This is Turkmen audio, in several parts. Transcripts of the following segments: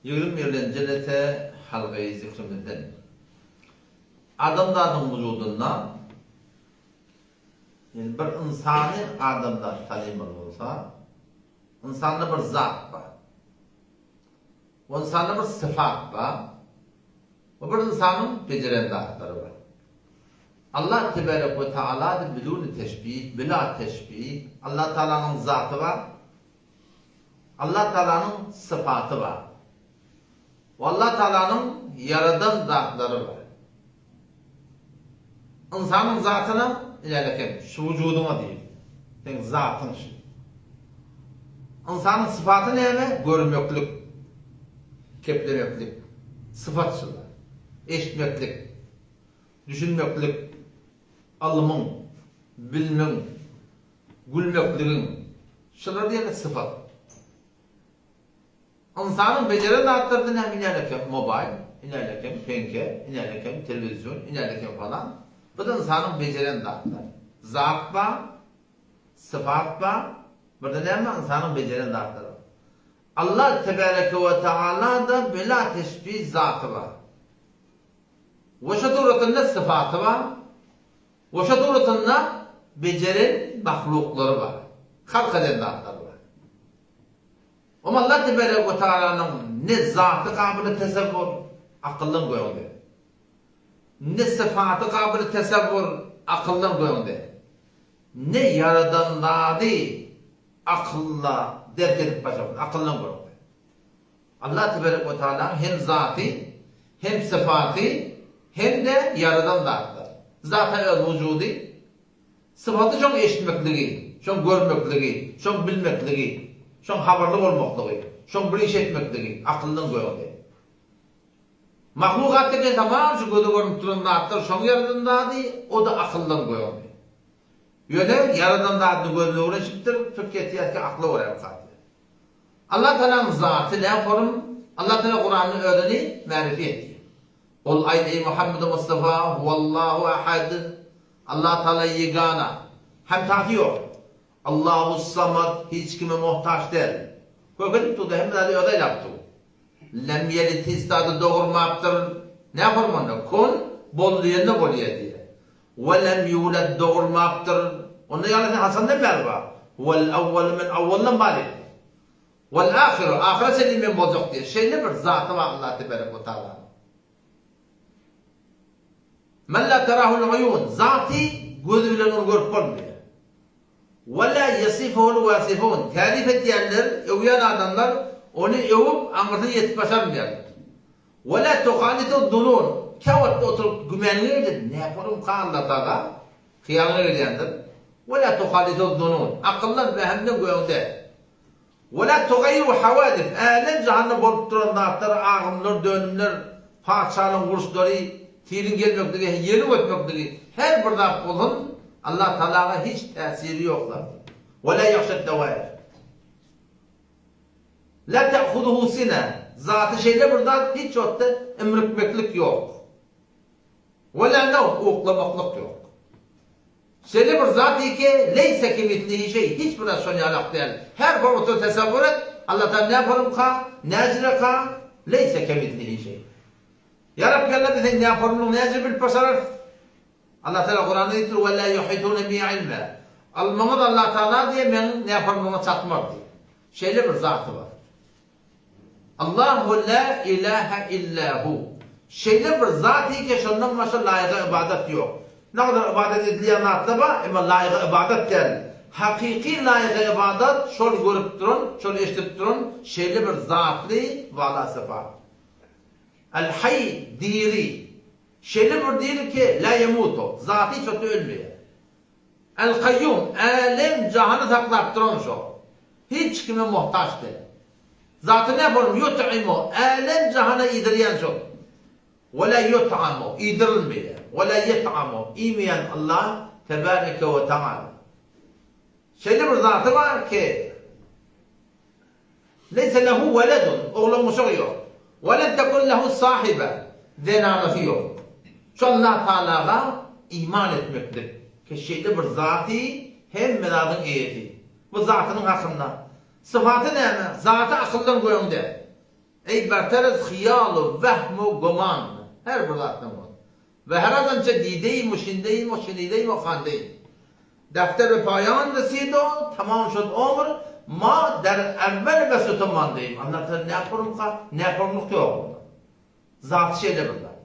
21-nji jelese halgaýy zikrimizden. Adamzadyň wujudynda ýani bir ynsany adamzat tanymaly bolsa, ynsanda bir zat bar. Ynsanda bir syfat bar. We bir ynsanyň bejeren zatlary bar. Allah tebarek we taala biduni teşbih, bila teşbih, Allah Taalanyň zaty bar. Allah Taalanyň sypaty bar. We Allah Taalanyň ýaradan zatlary bar. Ynsanyň zatyna ilälekem şu wujudyňa diýil. Seň zatyň şu. Ynsanyň sypaty näme? Görmeklik, keplemeklik, sypat şular. Eşitmeklik, düşünmeklik, ylmyň, bilmiň, gülmekligiň, şular diýende sypat. Ynsanyň bejeren zatlary näme inälekem mobaýl, inälekem peňke, inälekem telewizion, inälekem falan. Bu-da ynsanyň bejeren zatlary. Zat bar, sypat bar, bir-de näme bar? Ynsanyň bejeren zatlary bar. Allah tebäreke we taala-da bela teşbih zaty bar. We şo suratynda sypaty bar. We şo suratynda bejeren mahluklary bar. Halk eden zatlary bar. Oňa Allah tebarek we Taalanyň ne zaty gabyly tesewwur, akyldan göňde. Ne sypaty gabyly tesewwur, akyldan göňde. Ne ýaradan zady akylla derk edip başarsyn, akyldan göňde. Allah tebarek we Taalanyň hem zaty, hem sypaty, hem-de ýaradan zatlary. Zat-a öz wujudy, Sypaty şoň eşitmekligi, şoň görmekligi, şoň bilmekligi, şoň habarly bolmaklygy, şoň bir iş etmekligi akyldan gögde. Mahlukat diýen tamam şu göze görnüp duran zatlar şoň ýaradan zady, o-da akyldan gögde. Ýöne ýaradan zadyny gözüne öwrenişipdir, pikir etýär ki akla görä bu zat. Allah Tagalaň zaty nä forum, Allah Tagala Kuranda özüni märifi etýär. Ol aýt eý Muhammedi Mustafa, Huwallahu ahad, Allah Tagala ýegana, hemtasy ýok. Allahus samad, hiç kime muhtaç däl. Kökedip durdy, hemme zady özi aýlap dur. Lem ýelid hiç zady dogurmapdyr. Nä forum onda? Kun, bol diýende bolýar diýýär. We lem ýulad dogurmapdyr. Onda ýaly sen haçandan bäri bar? Huwel awwalu men awwaldan bar diýipdir. Wal ahyru, ahyra çenli men boljak diýýär. Şeýle bir zaty bar Allah tebarek we tagalanyň. Men la terahul uýun, zaty göz bilen ony görüp bolmaýar. We la ýesifuhul wasifun, täryf edýänler, öwýän adamlar ony öwüp aňyrsyna ýetip başarmaýarlar. We la tuhalitu zunun, käwagtda oturyp gümanyňa gelýär, näporumka Allatagala? Hyýalyňa gelýändir. We la tuhalitu zunun, akyldan, wehimden göňde. We la tugaýýiru hawadis, älem-jahanda bolup duran zatlar, agymlar, dönümler, patyşalaryň uruşlary, siliň gelmekligi, ýeliň ötmekligi, her bir zat bolsun, Allah Tagalaga hiç täsiri ýok zat. We la ýahşad dewair. La te'huzuhu sine, zaty şeýle bir zat, hiç wagtda imrikmeklik ýok. We la newm, uklamaklyk ýok. Şeýle bir zat ki, leýse kemislihi şeý, hiç bir zat şon ýalak däl. Her bir otur tesewwür et, Allah Taala nä forumka, näjireka, leýse kemislihi şeý. Ýa Rabbi Allah biz seň nä forumlygyňy näjire bilip başararys? Allah Taala Kuranda diýipdir, Ve la yuhitune bi ilma. Ylmyňyz Allah Taala diýe meň nä forumlygyma çatmaz diýip. Şeýle bir zaty bar. Allahu la ilahe illa hu. Şeýle bir zat ki şondan başga laýyga ybadat ýok. Nägadar ybadat edilýän zatlar bar, emma laýyga ybadat däl. Hakyky laýyga ybadat şol görüp duran, şol eşidip duran şeýle bir zatly wala sypat. El haý diri. Şeýle bir diri ki la ýemutu. Zaty hiç wagtda ölmeýär. El-Kaýýum, älem jahany saklap duran şo. Hiç kime muhtaç däl. Zaty nä bolum, ýut'imu, älem jahana iýdirýän şol. We la ýut'amu, iýdirilmeýär. We la ýet'amu, iýmeýän Allah tebareke we taala. Şeýle bir zaty bar ki, Leýse lehu weledun, oglan uşagy ýok. We lem tekun lehu sahibe, zenanasy ýok. Şu Allah Tagalaga iman etmeklik ki şeýle bir zaty hemme zadyň eýesi. Bu zatynyň hakynda. Sypaty näme? Zaty akyldan göňde. Eý berter ez hyýal u wehm u guman, her bir zatdan bol. We her az ança dideýim u şindeýim u şenideýim u handeýim. Defter be paýan resid u tamam şod omr, ma der evvel be sutu mandeýim. Allah Teala näpormka, näpormlyk ýok onda. Zaty şeýle bir zat.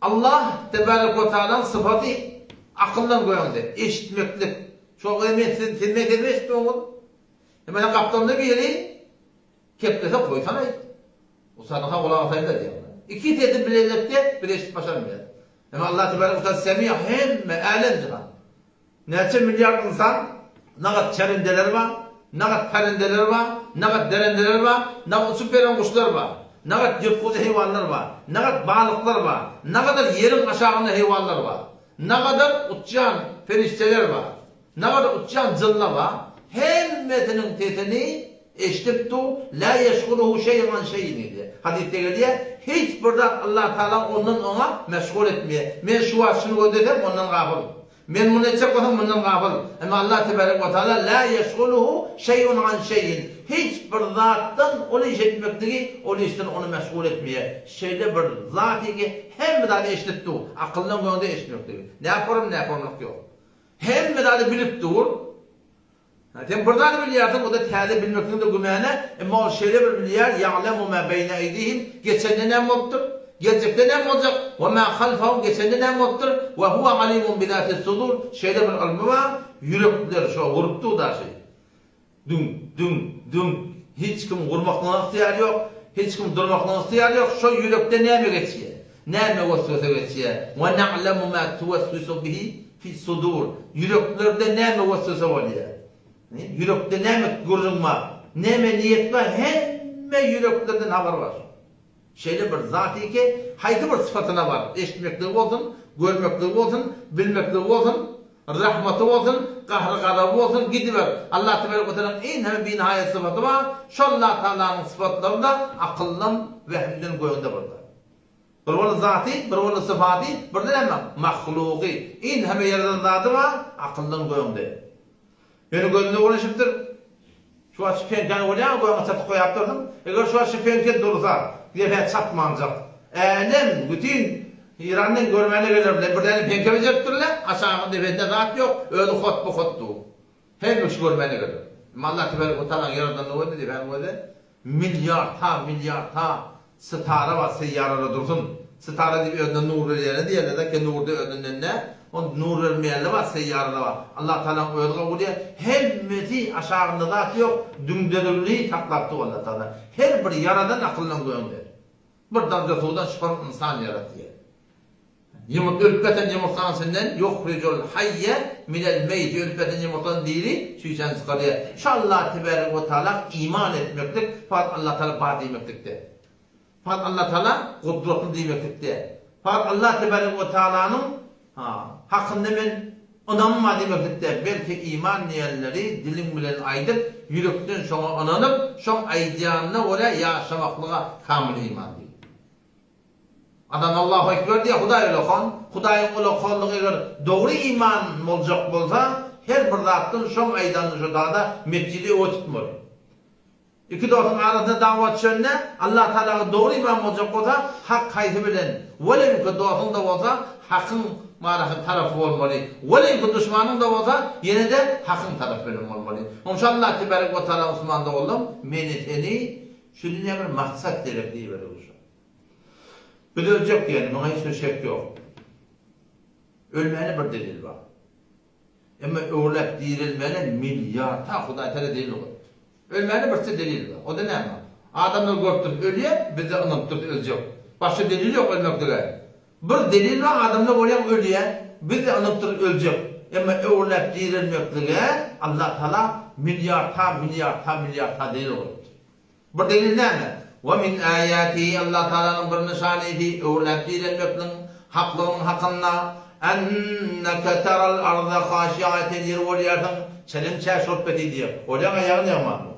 Allah tebarek we taalaň sypaty akyldan göňde, eşitmeklik. Şol men siz siz men sesimi eşitdiňiz? Mena gapdalynda biri Keplese goýsana-aý. Usanyňka gulak asaýyn-da diýýär. Iki sesi bilelikde biz eşidip başarmaýarys. Emma Allah tebarek we taala Semi hemme älem jahan. Näçe milliard ynsan, nagat çerendeler bar, nagat parendeler bar, nagat derendeler bar, nagat uçup ýören guşlar bar, nagat ýyrtgyjy heýwanlar bar, nagat balyklar bar, nagadar ýeriň aşagynda heýwanlar bar, nagadar uçýan perişdeler bar. Nagar uçýan jynla bar, hemmesiniň sesini eşidip dur, lä ýeşguluhu şeý'un an şeý'in diýdi. Hadysda gelýär, hiç bir zat Allah Tagala ondan oňa meşgul etmeýär. Men şu wagt şuny gözlesem, ondan gafyl. Men muny etjek bolsam, mundan gafyl. Emma Allah tebarek we taala lä ýeşguluhu şeý'un an şeý'in, hiç bir zatdan ol iş etmekligi ol işden ony meşgul etmeýär. Şeýle bir zaty ki, hemme zady eşidip dur, akyldan göňde eşitmekligi. Näporum, näporumlyk ýok. Hemme zady bilip dur. Sen bir zady bilýärsiň, o-da täze bilmekligiň-de gümäne, emma ol şeýle bir bilýär, Ýa'lemu ma beýne eýdihim, geçende näme bolupdyr, geljekde näme boljak, we ma halfahum, geçende näme bolupdyr, we huwa alimun bizatis-sudur, şeýle bir ylmy bar, ýürekler şo urup dur daşy. Düň, düň, düň, hiç kim gurmaklygyna ygtyýary ýok, hiç kim durmaklygyna ygtyýary ýok, şo ýürekde näme geçýär, näme weswese geçýär, we na'lemu ma tuweswisu bihi fis-sudur, ýüreklerde näme weswese bolýar, ýürekde näme gürrüň bar, näme niýet bar, hemme ýüreklerden habar bar. Şeýle bir zaty ki, haýsy bir sypatyna baryp, eşitmekligi bolsun, görmekligi bolsun, bilmekligi bolsun, rahmaty bolsun, gahry-gazaby bolsun, gidiber. Allah tebarek we tealanyň iň hem binihaýat sypaty bar, şol Allah Tagalanyň sypatlary-da akyldan, wehimden göňde bir zat. Bir boldy zaty, bir boldy sypaty, birde näme? Mahlugy. Iň hemme ýaradan zady bar, akyldan göňde. Ýöne gözünde görnüşipdir. Şu wagt şu peňkäni görýäňmi, göňe çatyp goýap dursuň. Eger şu wagt şu peňke dursa, depe çatmanjak. Älem, bütin Eýrandan görmäne geler bilen bir däne peňke bejeripdirler, aşagyň depesinde zat ýok, özi hot-bu-hot dur. Hemme kişi görmäne geler. Emma Allah tebarek we tagalaň ýaradanyny gördi, depäniň özi Milliard-ha, milliard-ha sytara bar, seýýaralar dursun. Sytara diýip özünden nur berýäne diýerler-de, ke nurda özünden däl, ol nur bermeýänler bar, seýýaralar bar. Allah Tagalaň özi kabul edýär. Hemmesi aşagynda zat ýok, düňderildi saklap dur Allah Tagala. Her bir ýaradan akyldan gönder. Bir damja suwdan şypaly ynsan ýaratýar. Ýumurt ölüp ýatan ýumurtganyň içinden ýuhrijul haýýe minel meýti ölüp ýatan ýumurtgadan diri çüýşäni çykarýar. Şu Allah tebarek we taala iman etmeklik fakat Allah taala bar diýmeklikde. Fakat Allah taala gudratly diýmeklikde. Fakat Allah tebarek we taalanyň hakynda men ynamym bar diýmeklikde, belki iman diýenleri diliň bilen aýdyp, ýürekden şoňa ynanyp, şoň aýdýanyna görä ýaşamaklyga kamyl iman diýilýär. Adam Allahu Ekber diýýär, Hudaý ulakan. Hudaýyň ulakanlygy eger dogry iman boljak bolsa, her bir zatdan şoň aýdanyny şo dada metjidi öe tutmaly. Iki dostuň arasynda dawa düşende, Allah Tagalaga dogry iman boljak bolsa, hak haýsy bilen, welewki dostuň-da bolsa, hakyň marahy tarapy bolmaly. Welewki duşmanyň-da bolsa, ýene-de hakyň tarapy bilen bolmaly. Oň şu Allah Tebarek we Taala musulman doganlarym, meni seni şu dünýä bir maksat gerek diýiberdi şu. Biz öljek diýeni, muňa hiç bir şek ýok. Ölmäne bir delil bar. Emma öwrüläp direlmäne milliardta Hudaý Tagala delil goýupdyr. Ölmäne birçe delil bar. O-da näme? Adamlar görüp durup ölýär, biz-de ynanyp durus öljek. Başga delil ýok ölmeklige. Bir delil bar, adamlar görýäň ölýär, biz-de ynanyp durus öljek. Emma öwrüläp direlmeklige Allah Tagala milliardta, milliardta, milliardta delil goýupdyr. Bir delil näme? We min aýatihi, Allah Tagalanyň bir nyşanysy, öwrüläp direlmekligiň haklygynyň hakynda, Enneke teral arda haşiaten ýeri görýärsiň, çenem çäş bolup beti diýer. Bolýaň aýagyny ýagman bu.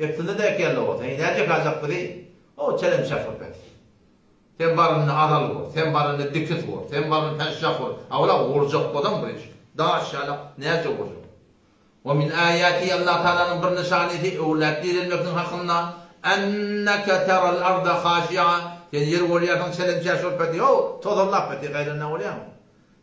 Epsinde-de ekýänler bolsa, heý näjek aljak bizi? O çenem çäş bolup beti. Sen baryny azal gur, sen baryny dikiz gur, sen baryny peşşak gur. A ola gurjak bolsaň bir iş. Daş ýalak näce gurjak? We min aýatihi Allah Tagalanyň bir nyşanysy öwrüläp direlmekligiň hakynda. Enneke teral arda haşi'a, sen ýeri görýärsiň çelemçäş bolup ýatyr, how, tozanlap ýatyr, gaýranda bolýarmy?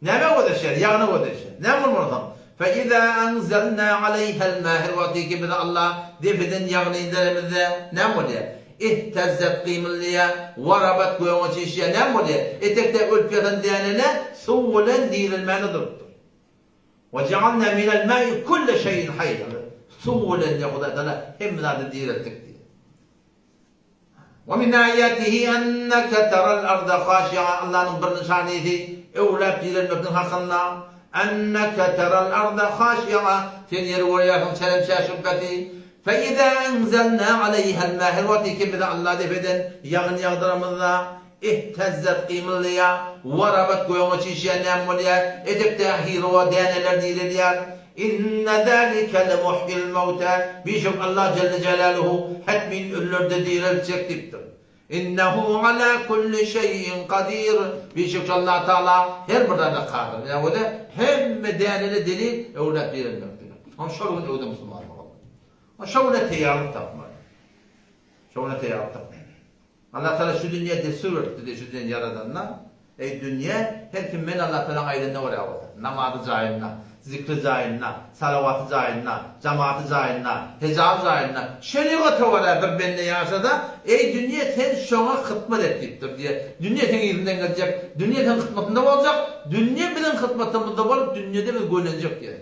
Nämä gözeşýär? Ýagyna gözeşýär. Näme bolmaly Fe izâ enzelnâ aleýhel mâ her wagty ki biz Allah depeden ýagyny inderemizde näme bolýar? Ihtezzet gymyldaýar, we rabat göge çişýär. Näme bolýar? Etekde ölüp ýatan dänene suw bilen direlmäne durupdyr. We jealnâ minel mâi kulle şeýin haý suw bilen diýýär Hudaý Tagala hemme zady direltdik diýýär. Ve min âyâtihi enneke teral arda haşi'a Allanyň bir nyşanysy öwläp direlmeklik hakynda enneke teral arda haşi'a sen ýeri görýärsiň çelemçäş şübhesi fe izâ enzelnâ aleýhel mâ her wagty ki bize Alla depeden ýagyn ýagdyramyzda ihtezzet gymyldaýar we rabat göge çişýär näme bolýar etekde hirowa däneler direlýär Inne zalike lemuhyil mewta, Bişek Allah jelle jelaluhu hetmin ölüleri-de direltjek diýipdir. Innehu ala kulli şeýin kadir, Bişek Allah Tagala her bir zada kadyr. Ýa özi hemme däneli delil öwläp direlmekdir. Oň şol gün öwde musulman bolarlar. Oň şo güne teýýarlyk tapmaly. Şo güne teýýarlyk tapmaly. Allah Tagala şu dünýä dessur beripdi diýip şu dünýäni ýaradanda, Eý dünýä, her kim men Allah Tagalaň aýdanyna görä bolsa, namazy jaýynda, zikri jaýynda, salawaty jaýynda, jamaty jaýynda, hejaby jaýynda, şerigata görä bir bende ýaşasa, eý dünýe sen şoňa hytmat et diýipdir diýe. Dünýe seň yzyňdan geljek, dünýe seň hytmatyňda boljak, dünýe biziň hytmatymyzda bolup dünýede biz gönenjek diýe.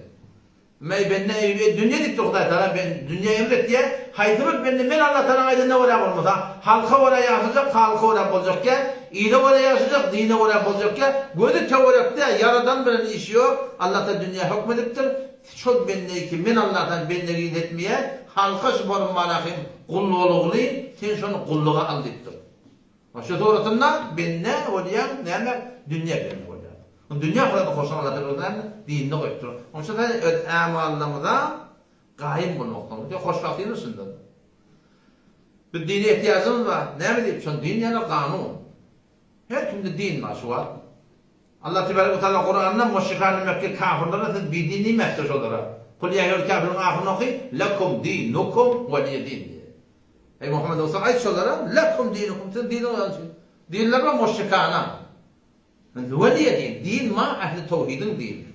Meý bende eý dünýe diýipdir Hudaý Tagala ben dünýä emr etýär haýsy bir bende men Allah Tagalaň aýdanyna görä bolmasa halka görä ýaşajak halka görä boljak ýa ile görä ýaşajak dine görä boljak ýa gözi töwerekde ýaradan bilen işi ýok Allah Tagala dünýä hökm edipdir şol bendeýi ki men Allah Tagala bendeligini etmeýär halka şu bolunmanahym gul bolugly sen şony gulluga al diýipdir. Şu suratynda bende bolýaň näme dünýä bende bolýaň. Ony dünýä ahyretde hoşan Allah Tagala näme dininde goýupdyr. Onuň üçin sen öz ämallarymyza gaýym bolmakdan. Diýip hoşbagtlygyny şundan. Biz dine ehtiýajymyz bar. Näme diýip şon din ýa-da kanun. Her kimde din bar şu wagt. Allah tebarek we taala Kuranda müşrikany Mekke kafirlere siz bidin diýmekdir şolara. Kul ýa eýýuhel kafirun ahyryny oky lekum dinukum weliýe din diýýär. Eý Muhammet bolsa aýt şolara, Lekum dinukum, siziň diniňiz onuň üçin. Dinleri bar muşrikana. Weliýe din, din ma ähli towhidiň dini.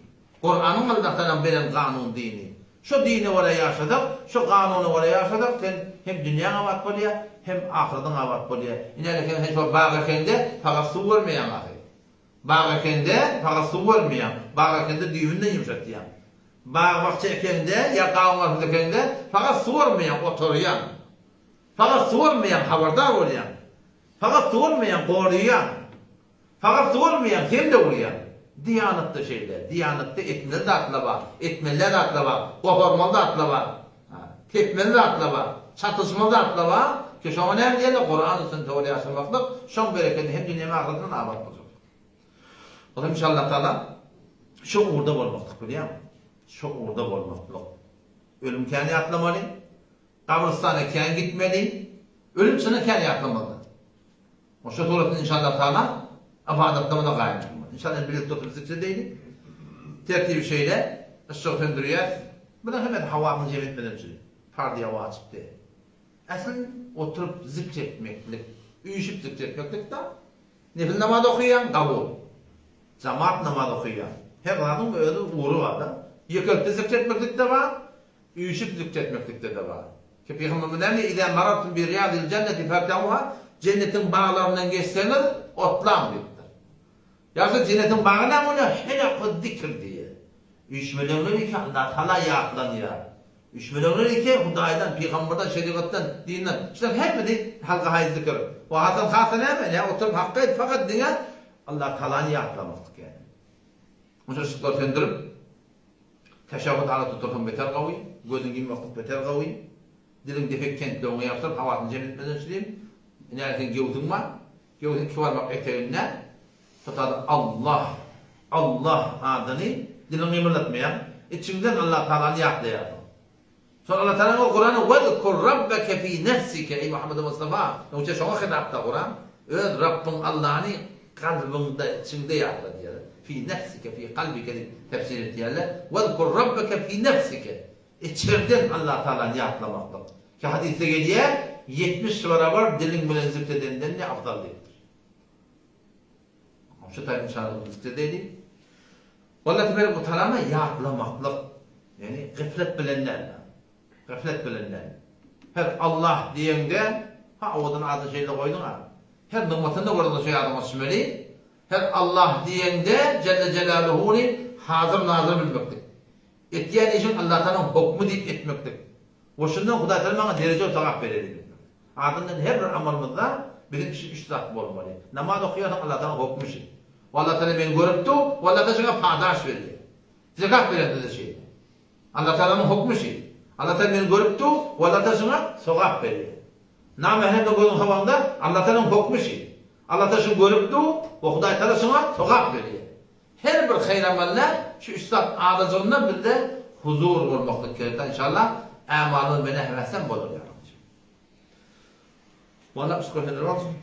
Kuranyň Allah tagalaň beren kanun dini. Şo dine görä ýaşasak, şo kanuna görä ýaşasak sen hem dünýäň abat bolýar, hem ahyratyň abat bolýar. Ine sen sen şo bag ekeňde saga suw bermeýäň ahy. Bag ekeňde saga suw bermeýäň, bag ekeňde düýbünden ýumşatýaň. Bag-bakja ekeňde ýa gawun-garpyz ekeňde fakat suwarmaýaň, otarýaň. Fakat suwarmaýaň, habardar bolýaň. Fakat suwarmaýaň, goraýaň. Fakat suwarmaýaň, sem-de urýaň. Diýanatda şeýle. Diýanatda etmeli zatlar bar, etmeli däl zatlar bar, goparmaly zatlar bar, tepmeli zatlar bar, çatyşmaly zatlar bar. Ki şoňa näme diýerler? Kuran üstünde töwra ýaşamaklyk, şoň berekedi hem dünýä hem ahyretde abat boljak. Ol hem inşallah taala şu ugurda bolmaklyk bilýäňmi? Şu ugurda bolmaklyk. Ölüm kän ýatlamaly, gabrystana kän gitmeli, ölüm çyny kän ýatlamaly. O şu suratda inşallah taala ybadatlamada gaýym bolmaly. Inşallah indi bilelikde oturyp zikr edeýlik. Tertibi şeýle, yşygy söndürýäs. Bular hemmesi hawasyny jem etmeden üçin. Pardy hawa açypdy. Asyl oturyp zikr etmeklik, üýşüp zikr etmeklik-de. Nefil namaz okaýaň, gabul. Jamaat namaz okaýaň. Her zadyň öz ugry bar-da. Ýekelikde zikr etmeklik-de bar, üýşüp zikr etmeklikde-de bar. Ki Pygamberimiz näme diýýär? Izä marartum bi riýadil jenneti fertauha, Jennetiň baglaryndan geçseňiz, otlaň diýipdir. Ýagşy jennetiň bagy näme bolýar? Heleku zikr diýýär. Üýşmeleňler iki Allatagala ýatlanýar. Üýşmeleňler iki Hudaýdan, pygamberden, şerigatdan, dinden. Şularyň hemmesi halka-haý zikr. We hasan hasa näme? Nä oturyp hakka aýt fakat diňe Allatagalany ýatlamaklyk ýaly. Onça yşyklary söndürip teşehhud alat otursaň beter gawy, gözüňi ýummaklyk beter gawy. Diliň depek kentlewiňe ýapyşdyryp hawasyny jem etmeden çürim. Ine seň göwsüň bar. Göwsüň iki barmak eteginde tutada Allah, Allah adyny diliňi gymyldatmaýaň, içiňden Allah Tagalany ýatlaýarsyň. Soň Allah Tagala o Kurany Wezkur rabbeke fi nefsike eý Muhammed Mustafa, öňçe şoňa hitapda Kuran, öz Rabbyň Allany kalbyňda, içiňde ýatla diýýär. Fi nefsike, fi kalbike diýip tefsir etýärler. Wezkur rabbeke fi nefsike. Içerden Allah Tagalany ýatlamaklyk. Ki hadysda gelýär. 70 barabar diliň bilen zikr edenden-de afdal diýipdir. Şu taýdan inşallah zikr edeýli. Walla teberek we taala ýatlamaklyk, ýagny gaflet bilen däl. Gaflet bilen däl. Her Allah diýeňde, ha owadan adyny şeýle goýduň-a. Her nygmatyny-da göreňde şu ýadyňa düşmeli. Her Allah diýeňde Jelle Jelaluhuny hazyr-nazyr bilmeklik. Etýän işiň Allatagalaň hokmy diýip etmeklik. We şundan Hudaýtagala maňa dereje we sogap berer diýip etmeklik. Adyndan her bir amalymyzda biziň şu üç zat bolmaly. Namaz okaýarsyň Allatagalaň hokmy şi. We Allatagala meni görüp dur, we Allatagala şoňa padaş berýär. Zekat berende-de şeýle. Allatagalanyň hokmy şi. Allatagala meni görüp dur, we Allatagala şoňa sogap berýär. Namähremde gözüň sowaňda Allatagalaň hokmy şi. Allatagala şuny görüp dur, we Hudaýtagala şoňa sogap berýär. Her bir haýyr amalda şu üç zat azajygynda bizde huzur bolmaklyk gerek inşallah ämalymyz mene häwesem bolar ýa Rabbim. Walla şükür hezil bolsun.